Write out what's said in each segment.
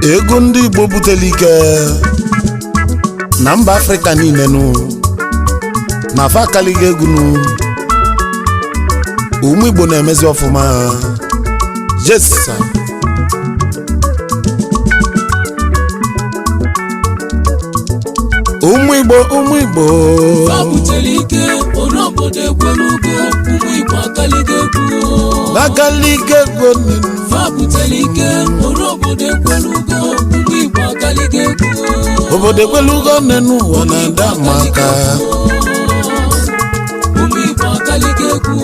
Ego ndị Igbo butere ike na mba Afrịka niile nụ na fa akaligo egwu nụ. Ụmụ Igbo na-emezi ọfụma. Yes sir. Ụmụ Igbo, ụmụ Igbo. Fa butere ike onye obodo ekwelugo, ụmụ Igbo akaligo egwu. Akaligo egwu. Fa butere ike onye obodo ekwelugo, ụmụ Igbo akaligo egwu. Obodo ekwelugo nne n'ụwa na-ada maka. Ụmụ Igbo akaligo egwu.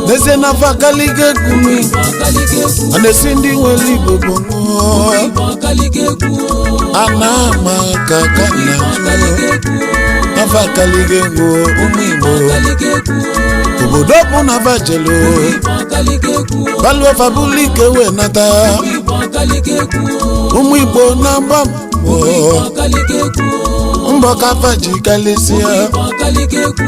N'ezie na fa akaligo egwu. Ụmụ Igbo akaligo egwu. A na-esi ndị nwere Igbo bụ Ụmụ Igbo akaligo egwu. A na-ama aka ka Ụmụ na Igbo akaligo egwu. afa akaligo egwu, ụmụ Igbo. Akaligo egwu. Obodo bụ na fa jelu. Ụmụ Igbo akaligo egwu. Baluo fabulike wee nata. Ụmụ Igbo akaligo egwu. Ụmụ Igbo na-agba mbọ. Ụmụ Igbo akaligo egwu. Mbọ kafa ji kalịsịa. Ụmụ Igbo akaligo egwu.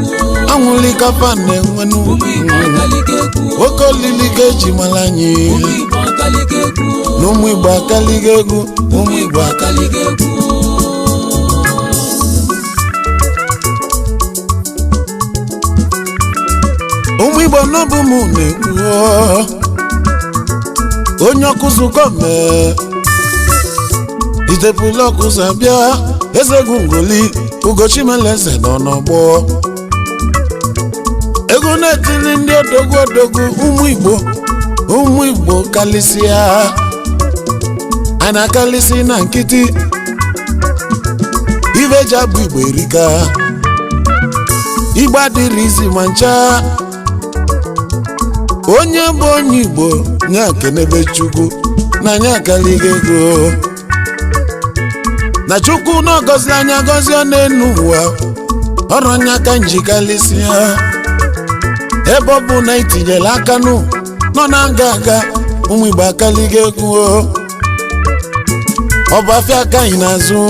Anwụli kafa na-enwenu. Ụmụ Igbo akaligo egwu. Oke olili ka eji mara anyị. Ụmụ Igbo akaligo egwu. Na ụmụ Igbo akaligo egwu, ụmụ Igbo akaligo egwu. Ụmụ Igbo n'ọbụ m na-ekwu, onye ọkụzụkọ mee itepụla ọkụzụ abịa eze egwu ngoli Ugochimeleze nọ n'ọgbọ egwu na-etili ndị odogwu odogwu. Ụmụ Igbo, ụmụ Igbo kalịsịa, a na-akalịsị na nkịtị. Ibe ji abụ Igbo erika. Igbo adịrị izi ma ncha. Onye bụ onye Igbo nya kenebe Chukwu na anya akaligo ego na Chukwu na ọgọzi anya gọzie n'elu ụwa ọrụ anya ka njikalịsịa. Ebe ọ bụ na itinyere aka nụ nọ na nga aga, ụmụ Igbo akaligo egwu. Ọ bụ afịa ka anyị na-azụ,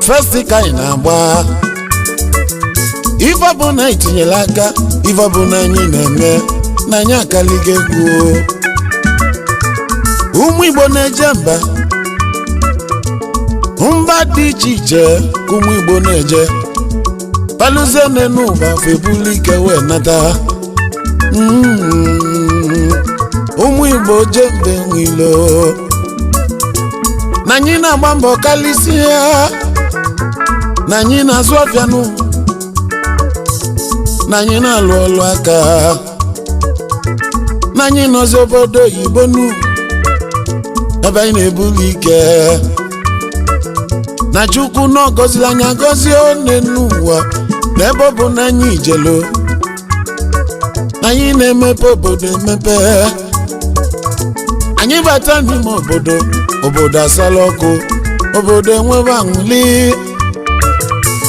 festi ka anyị na-agba. Ife ọ bụ na itinyere aka, ife ọ bụ na anyị na-eme na anyị akaligo egwu. Ụmụ Igbo na-eje mba mba dị iche iche ka ụmụ Igbo na-eje palụzie n'elu ụwa febuli ike wee nata. Ụmụ Igbo jembe nwilo na anyị na-agba mbọ kalịsịa, na anyị na-azụ ọfịa nụ, na anyị na-alụ ọlụ aka, na anyị nọzi obodo oyibo nụ ebe anyị na-ebuli ike na Chukwu na ọgọziri anyị agọzie one n'ụwa. Na ebe ọ bụ na anyị ijelo, na anyị na-emepe obodo emepe. Anyị bata n'ime obodo, obodo asala ọkụ, obodo enwebe aṅụli.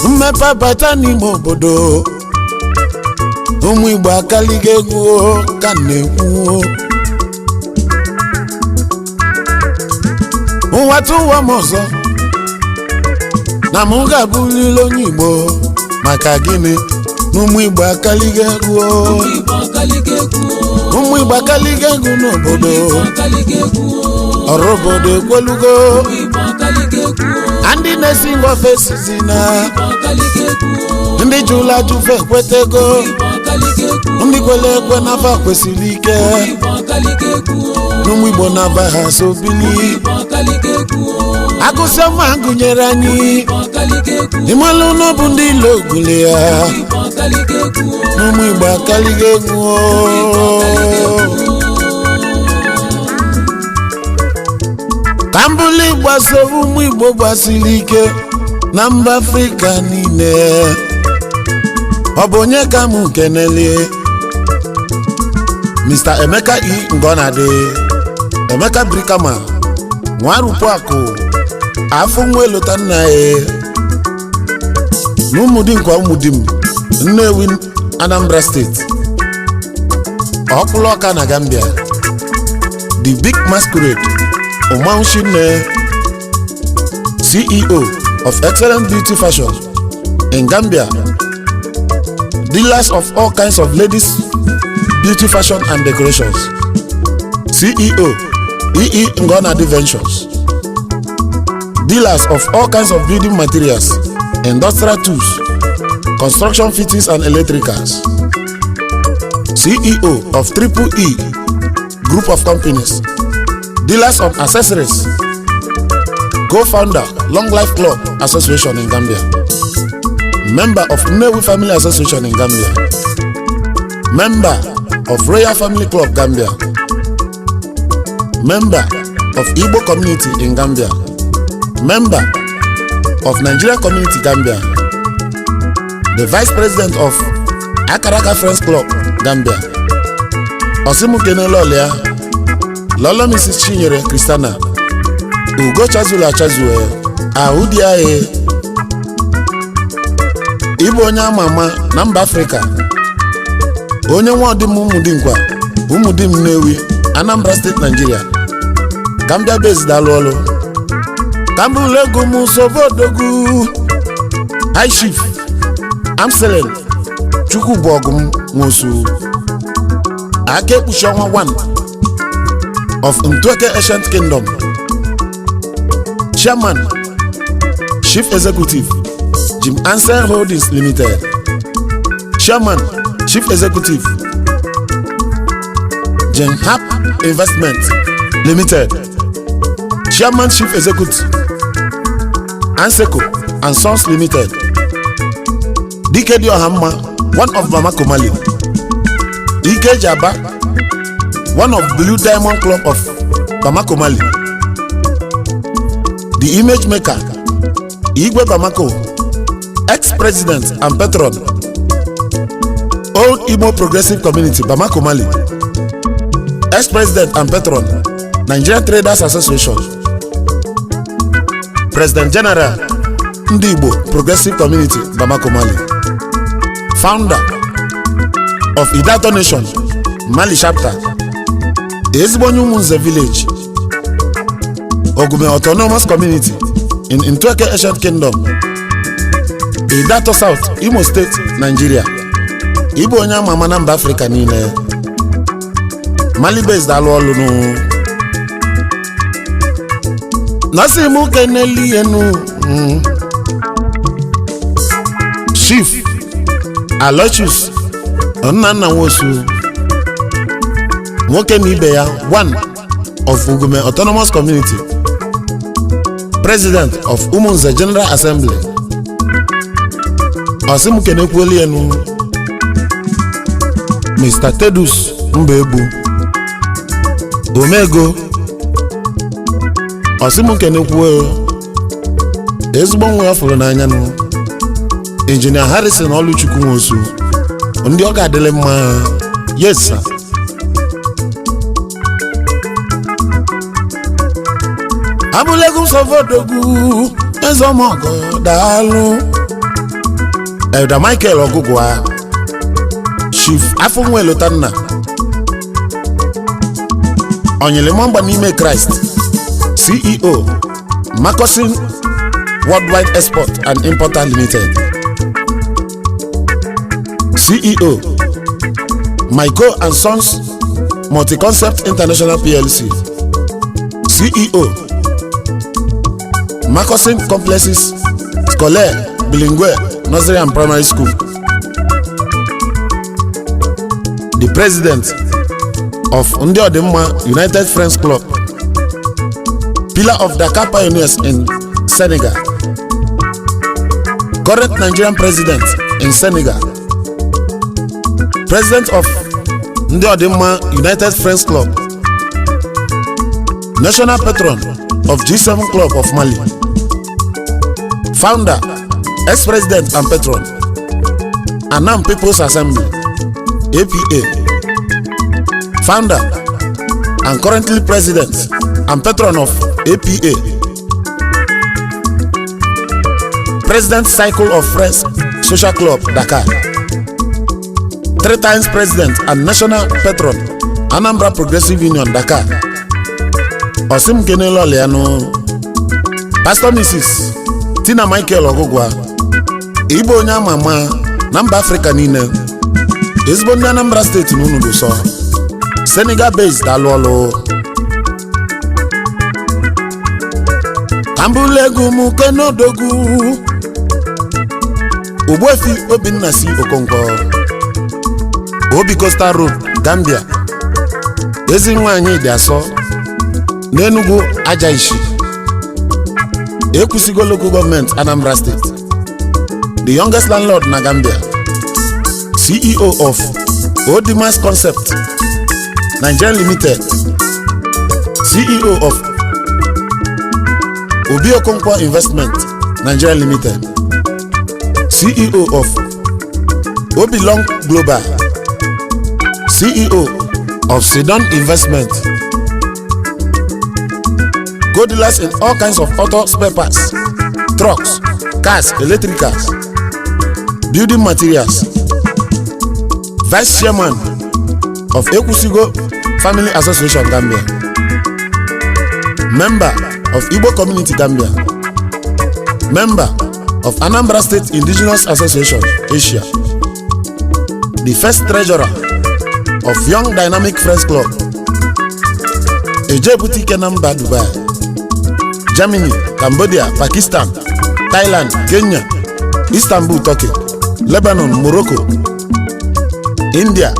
Mmepe bata n'ime obodo, ụmụ Igbo akaligo egwu ka m na-ekwu. Ụwa tụwa m ọzọ na mụ ga-abụrịrị onye Igbo. Maka gịnị? Na ụmụ Igbo akaligo egwu. Ụmụ Igbo akaligo egwu. Ụmụ Igbo akaligo egwu n'obodo. Igbo akaligo egwu. Ọrụ obodo ekwelugo. Ụmụ Igbo akaligo egwu. Ndị na-esi ngwafe sizi na Igbo akaligo egwu. Ndị jụrụ ajụfe ekwetego. Igbo akaligo egwu. Ndị kwere ekwe n'afa kwesịrị ike. Igbo akaligo egwu. N'ụmụ Igbo na-aba ha so bili. Igbo akaligo egwu. Agụsị ma gụnyere anyị. Igbo akaligo egwu. Ịmalụ n'ọbụ ndị ilo ogule ya. Igbo akaligo egwu. N'ụmụ Igbo akaligo egwu. Ka mbuli gbasoro ụmụ Igbo gbasiri ike na mba Afrịka niile, ọ bụ onye ka mụ kenelie? Mr. Emeka E. Ngonadi, Emeka Brikama Nwarupuakụ afọ nwa elota nna ya na ụmụdinkwa ụmụdim, Nnewi, Anambra Steeti, ọkpụlụ ọka na Gambia, The Big Masquerade Umanshinne, CEO of Excellent Beauty Fashion in Gambia, dealers of all kinds of ladies beauty fashion and decorations, CEO EE Ngonadi Ventures, dealers of all kinds of building materials, industrial tools, construction fittings and electricals. CEO of Triple E Group of Companies, dealers of accessories, co-founder, Long Life Club Association in Gambia, member of Nnewi Family Association in Gambia, member of Royal Family Club Gambia, member of Igbo Community in Gambia, member of Nigeria Community Gambia, the vice president of Akaraka Friends Club Gambia. Osimukene Lọlịa Lọlọ, Mrs. Chinyere Christiana Ugo chazulu achazue ahụ dị agha, ịbụ onye ama ama na mba Afrịka, onye nwa ọdịm Ụmụdinkwa, Ụmụdim, Nnewi, Anambra Steeti, Nigeria. Gambia base. Dalụ ọlụ ka mbụlụ ego m sobodogu. High Chief Amselem Chukwu bụ ọgụ m nwosu aka ekpuchi ọnwa 1 of Ntueke Ancient Kingdom, Chairman, Chief Executive, Jim Ansel Holdings Limited, Chairman, Chief Executive, Jenhap Investment Limited, Chairman, Chief Executive, Anseco and Sons Limited. Dike dị ọha mma, one of Bamako, Mali. Ike Jaba, one of Blue Diamond Club of Bamako, Mali. The Image Maker, Igwe Bamako, ex-president and patron, Old Imo Progressive Community, Bamako, Mali, ex-president and patron, Nigerian Traders Association, President General, Ndị Igbo Progressive Community, Bamako, Mali, founder of Idato Nation, Mali Chapter, ezigbo onye Ụmụnze Village, Ogume Autonomous Community in Ntueke Ancient Kingdom, Idato South, Imo State, Nigeria. Ịbụ onye ama ama na mba Afrịka niile. Mali based. Alụ ọlụ nụ nọsị m keneli enu. Chief Aloysius Nnanna Nwosu, nwoke na ibe ya, one of Ugume Autonomous Community, President of Umunze General Assembly. Ọsị kenekwuolu enu Mr. Tedus Mbaegbu Omego. Ọsị m kenekwuo ezigbo nwa ya fụrụ n'anya nụ, Injinia Harrison Ọlụchukwu Nwosu. Ndị ọ ga-adịrị mma. Yes sir. Abúlégún sọfọdọgù ẹzọmọgọ dàálù. Elder Michael Ọgụgụa, Chief Afọnwelotanna Onyelimọmgba n'ime Christ, CEO, Makosin Worldwide Export and Importer Limited, CEO, Michael and Sons Multi-Concept International PLC, CEO, Makosin Complexes Scolaire Bilingue Nursery and Primary School, the president of Ndị Ọdịmma United Friends Club, pillar of Dakar Pioneers in Senegal, current Nigerian president in Senegal, president of Ndị Ọdịmma United Friends Club, national patron of G7 Club of Mali, founder, ex-president and patron, Anam People's Assembly, APA, founder and currently president and patron of APA, President, Cycle of Friends Social Club, Dakar, three times president and national patron, Anambra Progressive Union, Dakar. Osim kenelolianu Pastor Mrs. Tina Michael Ọgụgwa, ịbụ onye ama ama na mba Afrịka niile, ezigbo ndị Anambra Steeti na unu dị sọ. Senegal based. Alụ ọlụ. Ka mbụlụ egwu m kenodogwu, Ogbuefi Obinna si Okonkwo, Obi Coastal Road, Gambia. Ezi nwaanyị dị asọ n'Enugu Ajaishi, Ekwusigo Local Government, Anambra State, the youngest landlord na Gambia, CEO of Odimas Concept Nigeria Limited, CEO of Obi Okonkwo Investment Nigeria Limited, CEO of Obi Long Global, CEO of Sidon Investment, co-dealers in all kinds of auto spare parts, trucks, cars, electricals, building materials, vice chairman of Ekwusigo Family Association Gambia, member of Igbo Community Gambia, member of Anambra State Indigenous Association Asia, the first treasurer of Young Dynamic Friends Club, Ejebute Mba Dubai, Germany, Cambodia, Pakistan, Thailand, Kenya, Istanbul, Turkey, Lebanon, Morocco, India.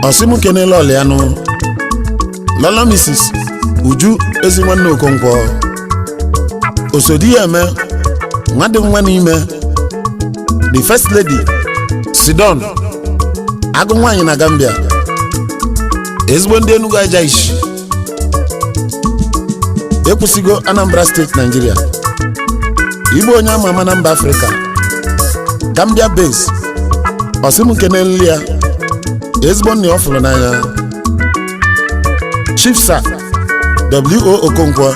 Osimukenele Olianụ Lolo Mrs. Uju Ezinwanne Okonkwo, osodi ya eme nwadị nwa n'ime, the first lady Sidon agụ nwaanyị na Gambia, ezigbo ndị Enugu Ajaishi, Ekwusigo, Anambra State, Nigeria. Igbo onye ama ama na mba Afrịka, Gambia base. Ọsịmkeneli ya ezigbo nna ọ fụrụ n'anya, Chief Sir W.O. Okonkwo,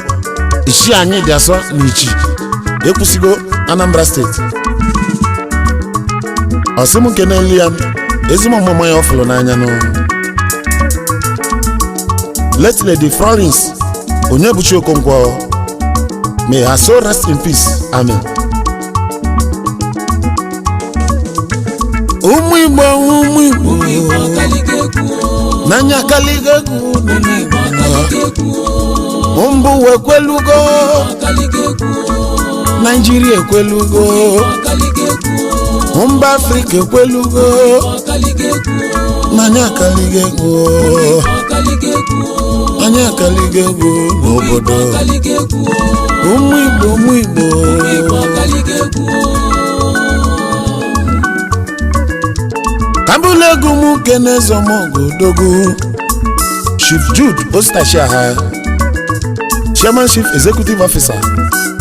Ichi anyị dị asọ na Ichi, Ekwusigo, Anambra State. Ọsịmkeneli ya ezigbo ọmụmụ ya ọ fụrụ n'anya nụ, Late Lady Florence Onyebuchi Okonkwo. May her soul rest in peace, amen. Ụmụ Igbo, ụmụ Igbo, Ụmụ Igbo akaligo egwu o. N'anya akaligo egwu. Ụmụ Igbo akaligo egwu o. Mbụ wekwelugo. Akaligo egwu o. Naijiria ekwelugo. Akaligo egwu o. Mba Afrịka ekwelugo. Akaligo egwu o. N'anya akaligo egwu. Akaligo egwu o. Anya akaligo egwu n'obodo. Akaligo egwu o. Ụmụ Igbo, ụmụ Igbo. Ụmụ Igbo akaligo egwu o. Kambụlụ egwu m kenezọmọgodogo, Chief Jude Ositachiagha, Chairman, Chief Executive Officer,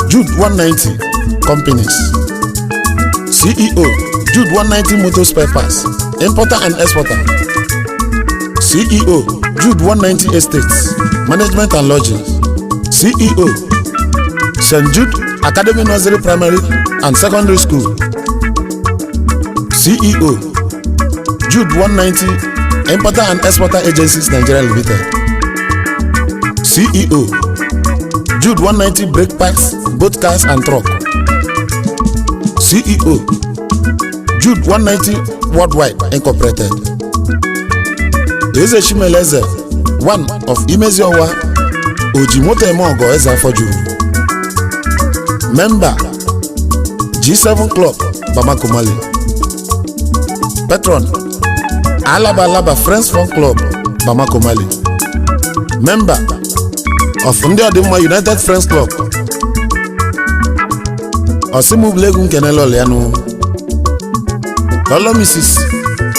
Jude 190 Companies, CEO, Jude 190 Motor Spare Parts, importer and exporter, CEO, Jude 190 Estates Management and Lodging, CEO, St. Jude Academy Nursery, Primary and Secondary School, CEO, Jude 190 Importer and Exporter Agencies Nigeria Limited, CEO, Jude 190 Brake Parts, both cars and truck, CEO, Jude 190 Worldwide Incorporated. Eze Chimeleze, one of Imeziowa, Oji Moto Eme Ọgọ, Eze Afọ Juru, member, G7 Club Bamako, Mali, patron, Alaba Alaba Friends Fun Club Bamako, Mali, member of Ndị Ọdịmma United Friends Club. Ọsịmụbụlegwu nkenele Olianụ Lọlọ Mrs.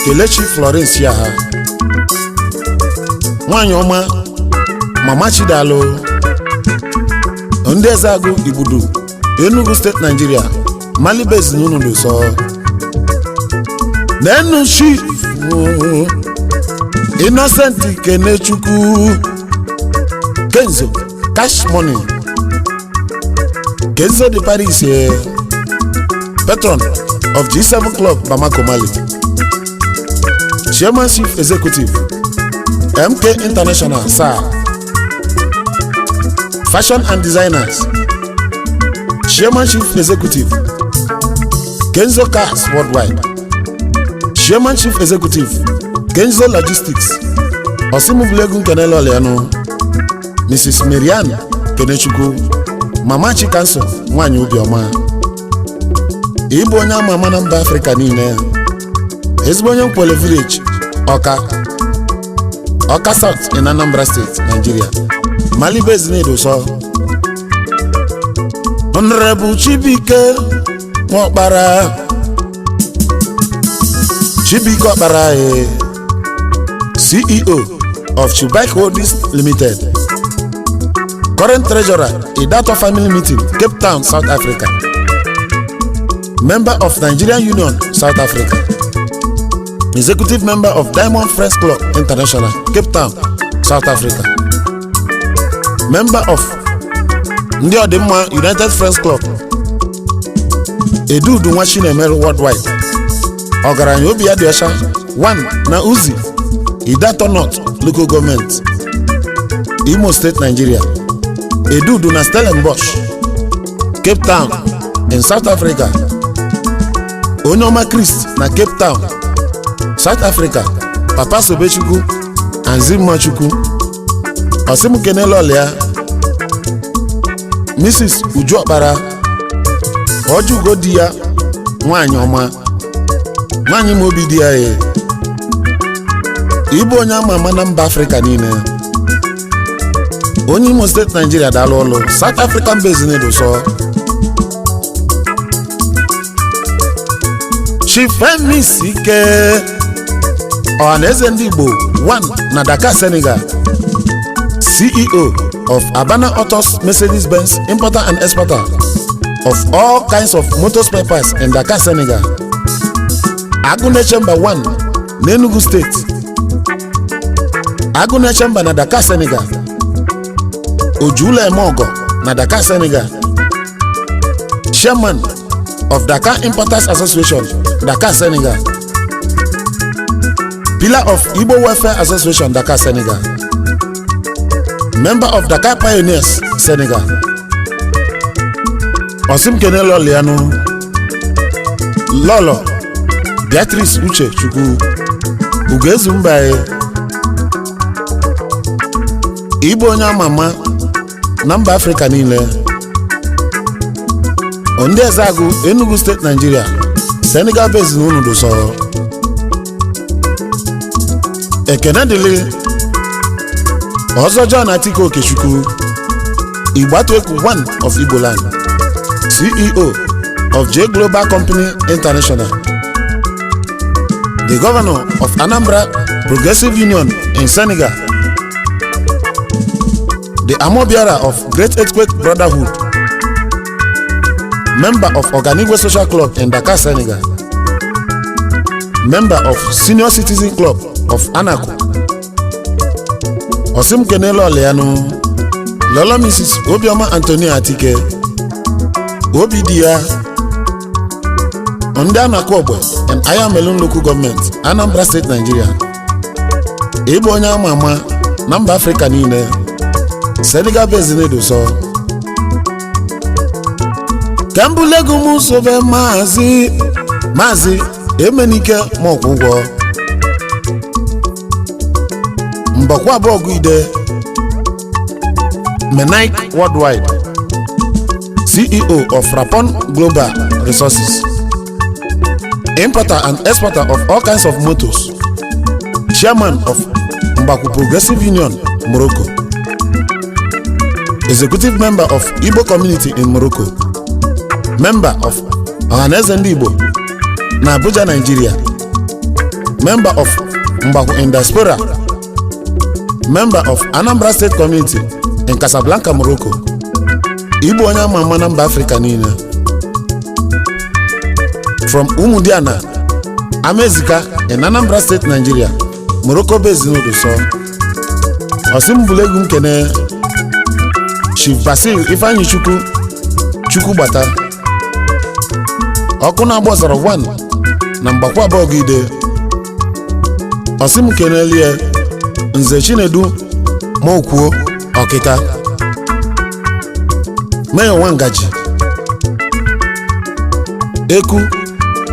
Kelechi Florence Yaha, nwanyị ọma, Mama Chidalụ, ndị Ezeagụ Igbudu, Enugu State, Nigeria, Mali base n'unu n'ụsọ nenu. Chief Innocent Kenechukwu Kenzo, Cash Money, Kenzo de Paris, patron of G7 Club Bamako, Mali, Chairman, Chief Executive, MK International SAR, Fashion and Designers, Chairman, Chief Executive, Kenzo Cars Worldwide, Chairman, Chief Executive, Kenzo Logistics. Osimubulegu nkenele Olianụ Mrs. Marian Kenechukwu. Mama Chikamso, nwanyị obiọma, ịbụ onye ama ama na mba Afrịka niile, ezigbo onye Nkwele village, Ọka, Ọka South in Anambra State, Nigeria. Malibe Ezinedo. Honorable Chibuike Nwaọkpara, Chibuike Ọkpara, CEO of Chibike Holdings Limited, current treasurer, Idato Family Meeting, Cape Town, South Africa, member of Nigerian Union, South Africa, executive member of Diamond Friends Club International, Cape Town, South Africa, member of Ndị Ọdịmma United Friends Club, Edudu Nwa Chinemere Worldwide, ọgaranya obi ya dị ọcha 1 na Uzi, Idato North Local Government, Imo State, Nigeria, Edudu na Stellenbosch, Cape Town in South Africa, onye ọma Christ na Cape Town, South Africa, Papa Sobechukwu and Zimachukwu. Ọsịmkenelọlịa Mrs. Uju Ọkpara, ọjụgo di ya, nwanyị ọma, nwanyị ma obi di ya. Ya ịbụ onye ama ama na mba Afrịka niile, onye Imo Steeti, Naijiria. Daalụ ọlụ South African base sọ. Chief Femis Ike, Ọhaneze Ndị Igbo 1 na Dakar, Senegal, CEO of Abana Autos Mercedes-Benz, importer and exporter of all kinds of motor spare parts in Dakar, Senegal, Agunechemba 1 n'Enugu Steeti, Agunechemba na Dakar, Senegal, Ojula Emeogo na Dakar, Senegal, chairman of Dakar Importers Association, Dakar, Senegal, pillar of Igbo Welfare Association, Dakar, Senegal, member of Dakar Pioneers, Senegal. Osimkene Lọlianụ Lọlọ Beatrice Uche Chukwu Ugoezu Mbaye, ịbụ onye ama ama na mba Afrịka niile, ndị Ezeagụ, Enugu Steeti, Nigeria, Senegal base na unu dụsọ. Ekene dịlị Ọzọ John Atiku Okechukwu, Igbatweku one of Igboland, CEO of J Global Company International, the governor of Anambra Progressive Union in Senegal, the Amobiara of Great Earthquake Brotherhood, member of Oganigwe Social Club in Dakar, Senegal, member of Senior Citizen Club of Anako. Osimkene Lọlianụ Lọlọ Mrs. Obioma Antonia Atike, obi di ya, ndị Anako Ogbe in Ayamelum Local Government, Anambra State, Nigeria, ịbụ onye ama ama na mba Afrịka niile, Senegal base na-edoso. Ka mbulego m sobe Maazị Emenike Mọkwụgwọ Mbọkwa abụọ Guide Menike Worldwide, CEO of Rapon Global Resources, importer and exporter of all kinds of motors, chairman of Mgbakwu Progressive Union, Morocco, executive member of Igbo Community in Morocco, member of Ọhaneze Ndị Igbo na Abuja, Nigeria, member of Mgbakwu in Diaspora, member of Anambra State Community in Casablanca, Morocco, Igbo onye ama ama na mba Afrịka niile, from Umudiana Amezika in Anambra State, Nigeria, Morocco based n'Oduso. Osimbụlegwu nkene Chief Basil Ifeanyi Chukwu Chukwu Gbata, ọkụ na-agbọzara 1 na Mgbakwa Abọgide. Osim kenelie Nze Chinedu Mokwuo Ọkịka, Mayor Nwangaji Eku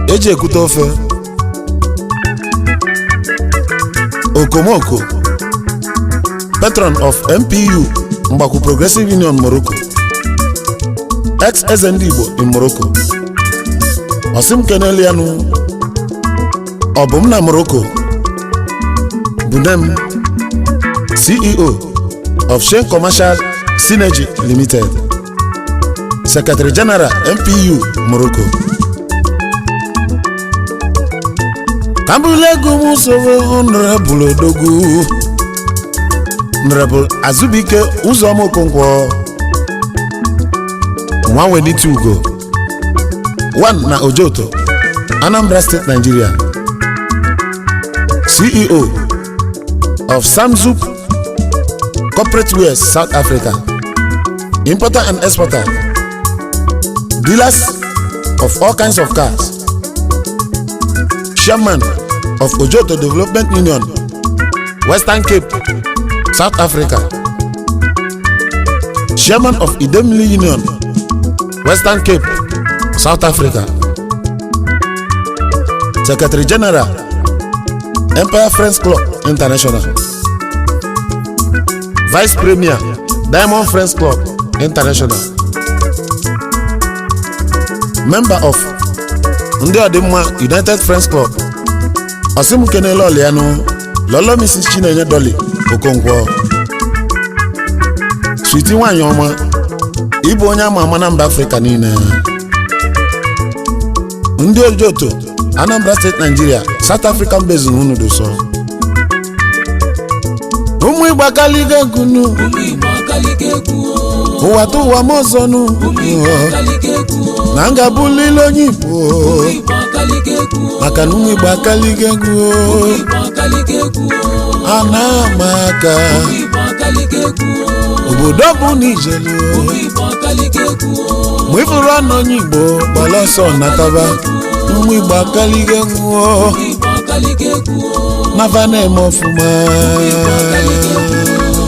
eji ekute ofe Okomoko, patron of MPU, Mgbakwu Progressive Union, Morocco. Ex eze ndị Igbo in Morocco. Ọsị m kenelu ya nụ. Ọ bụ m na Morocco Bunem, CEO of Shane Commercial Synergy Limited, Secretary General MPU Morocco. Ka mbụlụ ego m sowe Honorable Odogwu, Honorable Azubike Ụzọma Okonkwo, nwa Welite Ugo one na Ojoto, Anambra State, Nigeria, CEO of Samzup Corporate Wares, South Africa, importer and exporter, dealers of all kinds of cars, chairman of Ojoto Development Union, Western Cape, South Africa, chairman of Idemili Union, Western Cape, South Africa, Secretary General, Empire Friends Club International, Vice Premier, Diamond Friends Club International, member of Ndị Ọdịmma United Friends Club. Ọsị kenele ọlịanụ Lọlọ Mrs Chinenye Dolly Okonkwo, sweetie nwanyị ọma, ịbụ onye ama ama na mba Afrịka niile. Ndị Ojoto, Anambra State, Nigeria, South African base na unu dị sọ ụmụ Igbo akaligo egwu. Ụmụ Igbo akaligo egwu o. Ụwa tụ ụwa m ọzọ nụ. Ụmụ Igbo akaligo egwu o. Na ngabụlile onye Igbo. Ụmụ Igbo akaligo egwu o. Maka na ụmụ Igbo akaligo egwu. Ụmụ Igbo akaligo egwu o. A na-ama aka. Ụmụ Igbo akaligo egwu o. Obodo bụ na ijelu. Ụmụ Igbo akaligo egwu o. Ma ịfụrụ anụ onye Igbo gbara ọsọ nataba. Ụmụ Igbo akaligo egwu. Ụmụ Igbo akaligo egwu o. Nafa na-eme ọfụma. Igbo akaligo egwu o.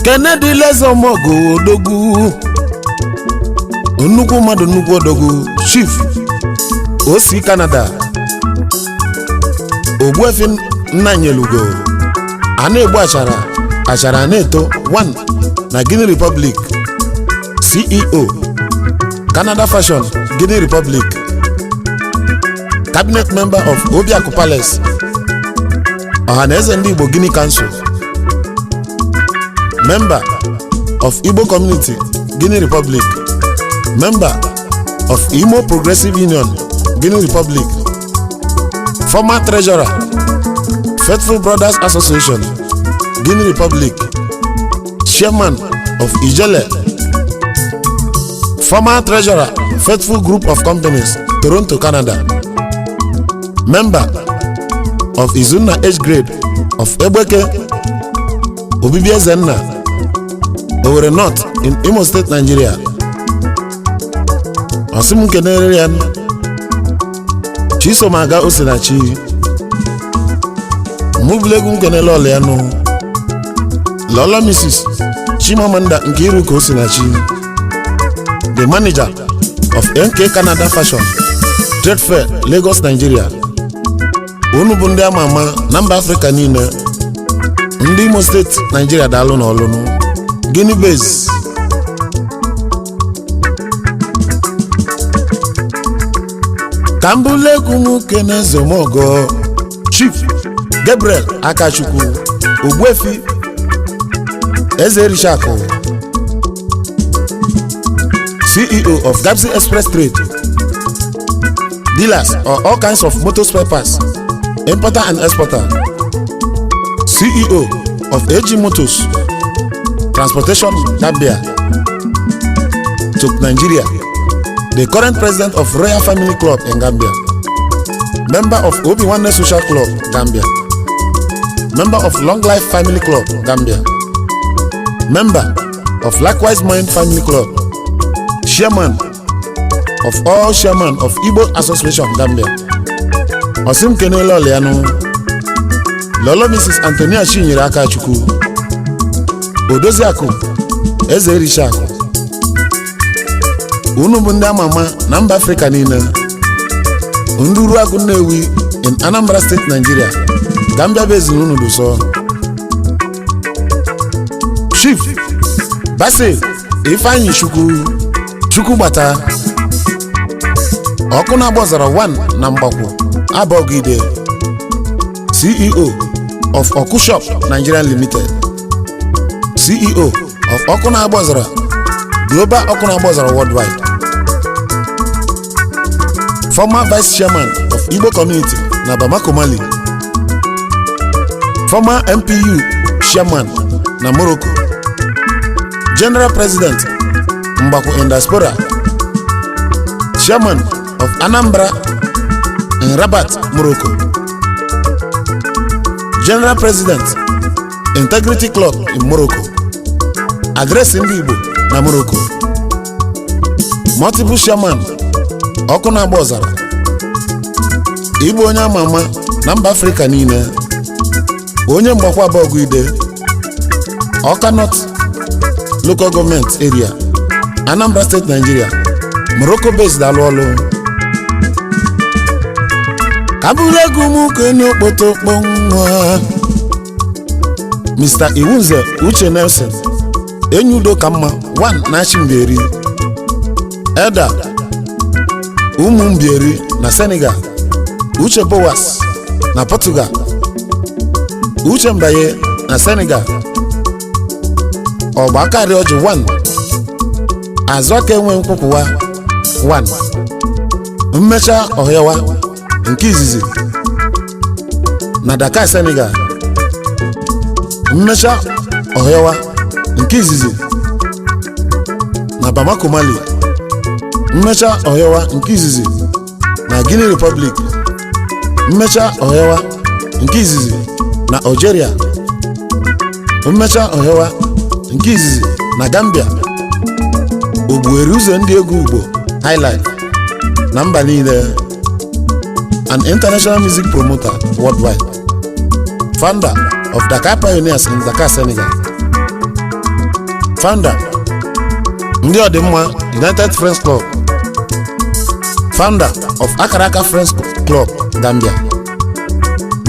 Kennedy Lezomogo Odogwu, nnukwu mmadụ, nnukwu odogwu, Chief osi Canada, Ogbuefi Nnanyelugo a na-egbu achara achara a na-eto 1 na Guinea Republic, CEO, Canada Fashion, Guinea Republic, cabinet member of Obiaku Palace, Ọhaneze Ndị Igbo Guinea Council, member of Igbo Community, Guinea Republic, member of Imo Progressive Union, Guinea Republic, former treasurer, Faithful Brothers Association, Guinea Republic, chairman of Ijele, former treasurer, Faithful Group of Companies, Toronto, Canada, member of Izuna Age Grade of Egbeke, Obibi Ezenna, Owerri North in Imo State, Nigeria. Ọsị kenere ya Chisom Aga Osinachi. Mụbụlegwu m kenele ọla ya nụ Lọlọ Mrs Chimamanda Nkiruka Osinachi, the manager of NK Canada Fashion Trade Fair, Lagos, Nigeria. Unu bụ ndị ama ama na mba Afrịka niile. Ndị Imo Steeti, Nigeria, daalụ n'ọlụnụ. Guinea base. Ka m bụlụ egwu m kene Zomogo, Chief Gabriel Akachukwu Ogbuefi Eze Erichakụ, CEO of Gabsi Express Trade, dealers of all kinds of motor spare parts, importer and exporter, CEO of AG Motors Transportation Gambia to Nigeria, the current president of Royal Family Club in Gambia, member of Obi Nwanne Social Club, Gambia, member of Long Life Family Club, Gambia, member of Likewise Mind Family Club, chairman of all chairman of Igbo Association, Gambia. Ọsị m kenele ọlịanụ Lọlọ Mrs Antonia Chinyere Akachukwu, Odoziakụ Eze Erichakụ. Unu bụ ndị ama ama na mba Afrịka niile. Ndị Uruagụ Nnewi in Anambra State, Nigeria, Gambia bụ ezinụlọ. Sọ Chief Basil Ifeanyi Chukwu Chukwu Gbata, ọkụ na-agbazara 1 na Mgbakwu Abọgide, CEO of Ọkụ Shop Nigeria Limited, CEO of Ọkụ na-agbazara Global, Ọkụ na-agbazara Worldwide, former Vice Chairman of Igbo Community na Bamako, Mali, former MPU Chairman na Morocco, General President Mgbakwu in Diaspora, Chairman of Anambra in Rabat, Morocco, General President Integrity Club in Morocco, Address ndị Igbo na Morocco, multiple chairman Ọkụ na-agba ọzara, ịbụ onye ama ama na mba Afrịka niile, onye Mgbakwa Abọgụ Ide, Ọka North Local Government Area, Anambra State, Nigeria, Morocco based. Alụ ọlụ ka bụrụ egwu m kene okpotokpo nwa Mr. Iwunze Uche Nelson Enyi Udo ka mma 1 na Mbieri, Elder ụmụ Mbieri na Senegal, Uche Bowas na Portugal, Uche Mbaye na Senegal, Ọgbakarị Ọjị 1, Azụaka Enwe Nkwụkwụwa 1, Mmecha Ọhịawa nke izizi na Dakar, Senegal, Mmecha Ọhịawa nke izizi na Bamako, Mali, Mmecha Ọhịawa nke izizi na Guinea Republic, Mmecha Ọhịawa nke izizi na Algeria, Mmecha Ọhịawa nke izizi na Gambia, Ogbueri ụzọ ndị egwu Igbo highlife na mba niile, an international music promoter worldwide, founder of Dakar Pioneers in Dakar, Senegal, founder ndị ọdịmma United Friends Club, founder of Akaraka Friends Club Gambia,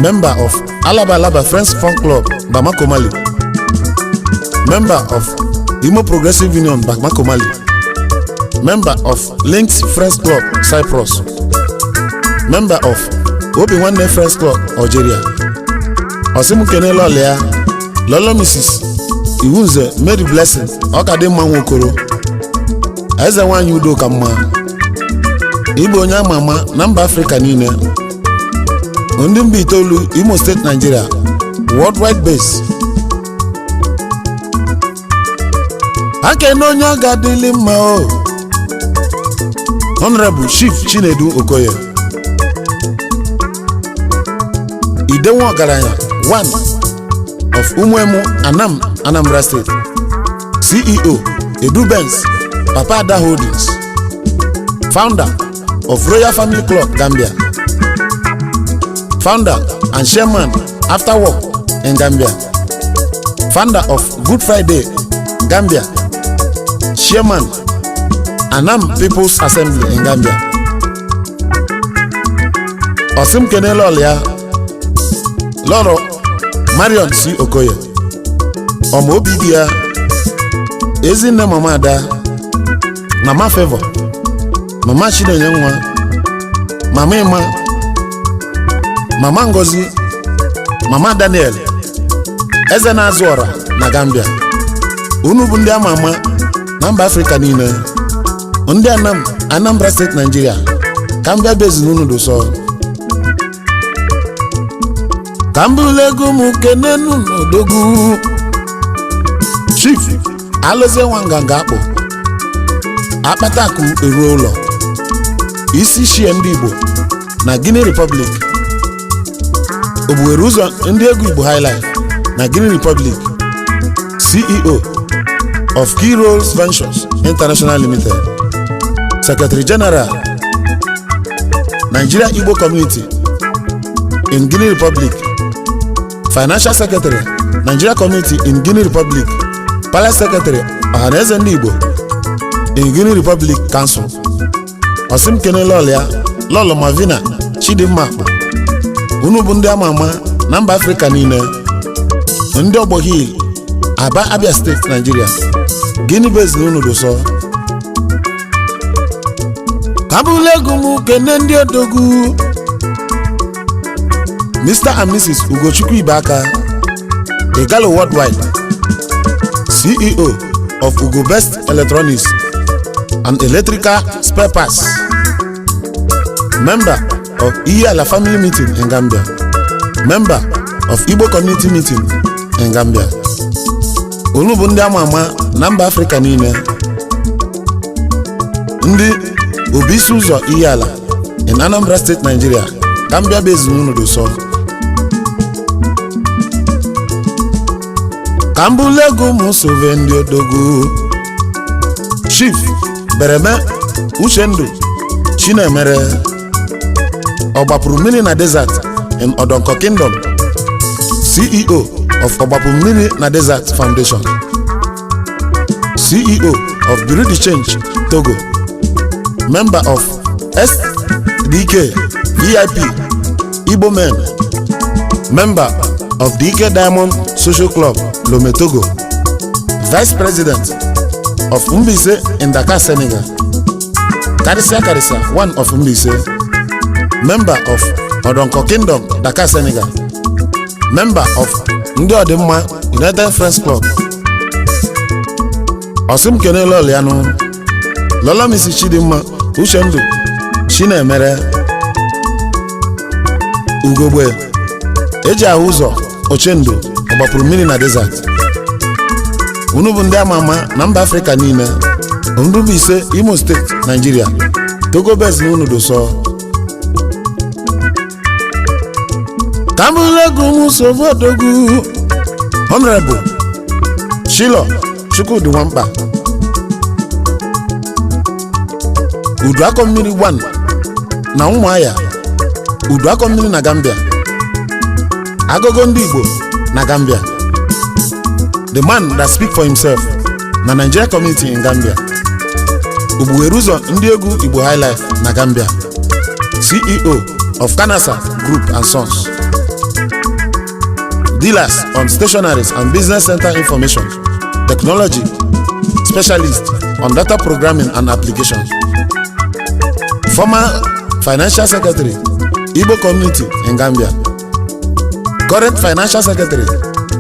member of Alaba Alaba Friends Fun Club Bamako, Mali, member of Imo Progressive Union Bamako, Mali, member of Links Friends Club Cyprus, member of Obi Nwanne Friends Club Algeria. Ọsịm kene lọlọ ya, Lọlọ Mrs. Iwunze Mary Blessing Ọkadịmma Nwokoro, eze nwanyị udo ka mma, ịbụ onye ama ama na mba Afrịka niile, ndị mba itoolu, Imo Steeti, Nigeria, worldwide base. Akene onye ọ ga-adịlị mma o. Honorable Chief Chinedu Okoye, Idenwe Ọgaranya one of Umuemu Anam, Anambra State, CEO Edu Benz Papa Ada Holdings, founder of Royal Family Club Gambia, founder and chairman After Work in Gambia, founder of Good Friday Gambia, chairman Anam People's Assembly in Gambia. Osim kenele ọlịa Lọrọ Marion C. Okoye, ọma obi di ya, ezinne Mama Ada, Mama Favour, Mama Chinenye nwa, Mama Emma, Mama Ngozi, Mama Daniel, eze na-azụ ọra na Gambia. Unu bụ ndị ama ama na mba Afrịka niile, ndị Anam, Anambra Steeti, Nigeria, ka m bịa bụ ezinụlọ dosọ ka m bụrụ ego m kenenu n'odogwu Chief Alụzie Nwa Nganga Akpụ Akpata Akụ Eruo Ụlọ, isi shie ndị Igbo na Guinea Republic, Ogbuwere ụzọ ndị egwu Igbo highlife na Guinea Republic, CEO of Key Roles Ventures International Limited, Secretary General Nigeria Igbo Community in Guinea Republic, Financial Secretary Nigeria Community in Guinea Republic, Palace Secretary Ọhaneze Ndị Igbo in Guinea Republic Council. Ọsịm kene lọlọ ya, Lọlọ Mavina Chidimma Akpụ. Unu bụ ndị ama ama na mba Afrịka niile, ndị ọgbọ Hill, Aba, Abia Steeti, Nigeria. Gịnị bụ ezinụlọ dị sọ? Kabụla egwu m kene ndị odogwu, Mr and Mrs Ugochukwu Ibaka, Igalo Worldwide, CEO of Ugo Best Electronics and Electrical Spare Parts, member of Ihiala Family Meeting in Gambia, member of Igbo Community Meeting in Gambia. Unu bụ ndị ama ama na mba Afrịka niile, ndị obi isi ụzọ Ihiala in Anambra State, Nigeria. Gambia bụ ezinụlọ dị ụsọ. Ka m bụlụ ego ụmụ sove ndị odogwu, Chief Bereme Uchendu Chinemere, Ọgbapụrụ mmiri na desert in Odonko Kingdom, CEO of Ọgbapụ Mmiri na Desert Foundation, CEO of Bureau de Change Togo, member of SDK VIP Igbo Men, member of DK Diamond Social Club Lome Togo, Vice President of Mbaise in Dakar, Senegal, Karịsịa Karịsịa one of Mbaise, member of Odonko Kingdom, Dakar, Senegal, member of Ndị Ọdịmma United Friends Club. Ọsị m kene lọlịanụ Lọlọ Mrs Chidimma Uchendu Chinemere, ugogbe eji ahụ ụzọ Ochendo, ọgbapụrụ mmiri na desert. Unu bụ ndị ama ama na mba Afrịka niile, Mbaise, Imo Steeti, Naijiria, Togo bes na unu dosọ. Ka m bụrụ ego m sobu odogwu, Honorable Shilo Chukwudi Nwamkpa, Uduakọ Mmiri 1 na Ụmụahịa, Uduakọ Mmiri na Gambia, Agogo ndị Igbo na Gambia, the man that speak for himself na Nigeria community in Gambia, Ogbuwere ụzọ ndị egwu Igbo High Life na Gambia, CEO of Canasa Group and Sons, dealers on stationaries and business center information technology, specialist on data programming and applications, former financial secretary, Igbo Community in Gambia, current financial secretary,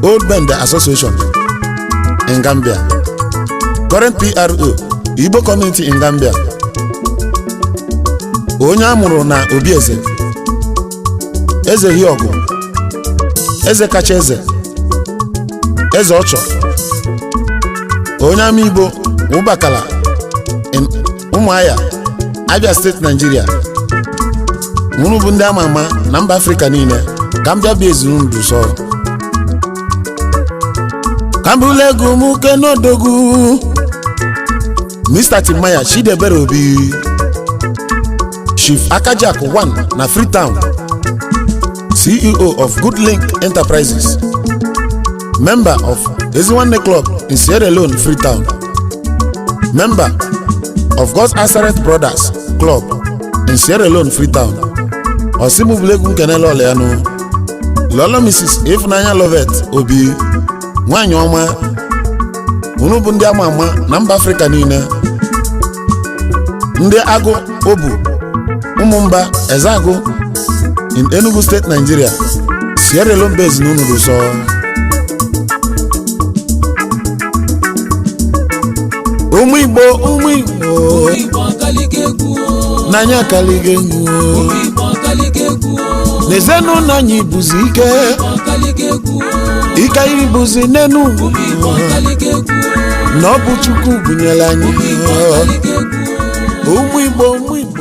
Old Bende Association in Gambia, current PRO, Igbo Community in Gambia. Onye a mụrụ na Obieze, Eze Hiọgụ, eze kacha eze, eze ọchọ, onye ama Igbo Ụbakala in Ụmụahịa, Abia Steeti, Nigeria. Unu bụ ndị ama ama na mba Afrịka niile. Ka m bịa bịa ezinụlọ sọ, ka m bụrụ ego m kenodogwu, Mr. Timaya Chidebere Obi, Chief Akajiaku 1 na Freetown, CEO of Good Link Enterprises, member of Ezinwanne Club in Sierra Leone, Freetown, member of God's Answered Brothers Club in Sierra Leone, Freetown. Ọsịmụbụlegwu nkenele ọlịanụ Lọlọ Mrs Ifunanya Lovet Obi, nwanyị ọma. Unu bụ ndị ama ama na mba Afrịka niile, ndị agụ obu ụmụmba Ezeagụ in Enugu State, Nigeria, Sierra Leone base na unu sọ. Ụmụ Igbo, ụmụ Igbo. Ụmụ Igbo akaliga egwu o. N'anya akaliga egwu. Ụmụ Igbo akaliga egwu o. N'ezinụlọ anyị bụzi ike. Igbo akaliga egwu o. Ike anyị bụzi n'enu. Ụmụ Igbo akaliga egwu o. Na ọ bụ Chukwu bunyere anyị. Ụmụ Igbo akaliga egwu o. Ụmụ Igbo, ụmụ Igbo.